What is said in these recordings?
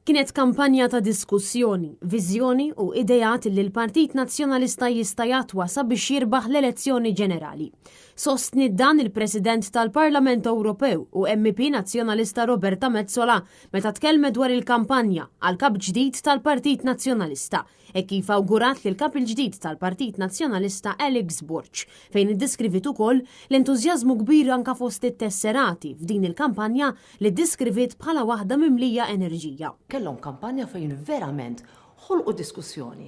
Kienet kampanja ta' diskussjoni, viżjoni u ideat li l-Partit Nazzjonalista jista' jattwa sabiex jirbaħ l-elezzjoni ġenerali. Sostniet dan il-President tal-Parlament Ewropew u MEP Nazzjonalista Roberta Metsola meta tkellmet dwar il-kampanja għal kap ġdid tal-Partit Nazzjonalista, hekk kif awgurat lill-kap il-ġdid tal-Partit Nazzjonalista Alex Borg, fejn iddeskriviet ukoll l-entużjażmu kbir anka fost it-tesserati f'din il-kampanja li ddeskriviet bħala waħda mimlija enerġija. Kellhom kampanja fejn verament ħolqu diskussjoni,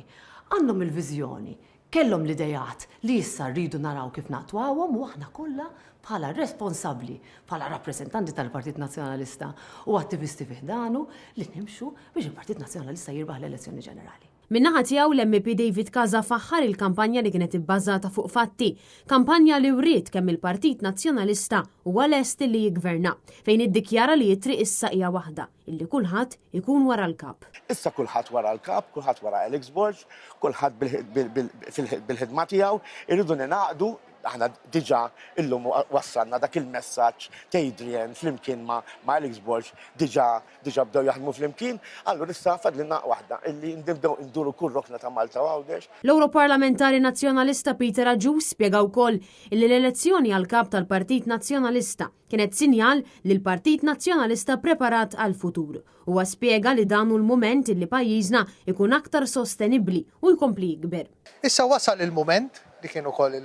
għandhom il-viżjoni, kellhom l-ideat li issa rridu naraw kif nattwawhom u aħna kollha bħala responsabbli, bħala rappreżentanti tal-Partit Nazzjonalista u attivisti fi ħdanu li nimxu biex il-Partit Nazzjonalista jirbaħ l-elezzjoni ġenerali. Min-naħa tiegħu l-MEP David Casa faħħar il-kampanja li kienet ibbażata fuq fatti, kampanja li wriet kemm il-Partit Nazzjonalista huwa lest li jiggverna, fejn iddikjara li t-triq issa hija waħda, illi kulħadd ikun wara l-Kap. Issa kulħadd wara l-Kap, kulħadd wara Alex Borg, kulħadd bil-ħidma tiegħu, irridu ningħaqdu, aħna diġà illum wassalna dak il-messaġġ t'Adrian flimkien ma' Alex Borg diġà diġà bdew jaħdmu flimkien, allura issa fadlilna waħda illi nibdew induru kull rokna ta' Malta u Għawdex. L-Ewroparlamentari Nazzjonalista Peter Agius spjega wkoll illi l-elezzjoni għal Kap tal-Partit Nazzjonalista kienet sinjal li l-Partit Nazzjonalista preparat għall-futur. Huwa spjega li dan hu l-mument illi pajjiżna jkun aktar sostenibbli u jkompli jikber. Issa wasal il-mument, li kien ukoll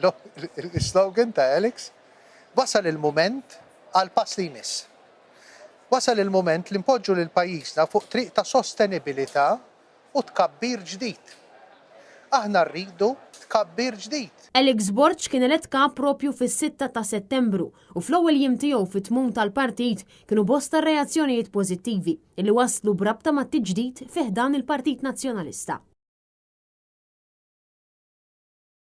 is-slogan ta' Alex, wasal il-mument għall-pass li jmiss. Wasal il-mument li npoġġu lil pajjiżna fuq triq ta' sostenibilità u tkabbir ġdid. Aħna rridu tkabbir ġdid. Alex Borg kien elett Kap proprju fis-sitta ta' Settembru u fl-ewwel jiem tiegħu fit-tmun tal-partit kienu bosta r-reazzjonijiet pożittivi li waslu b'rabta mat-tiġdid fi ħdan il-Partit Nazzjonalista.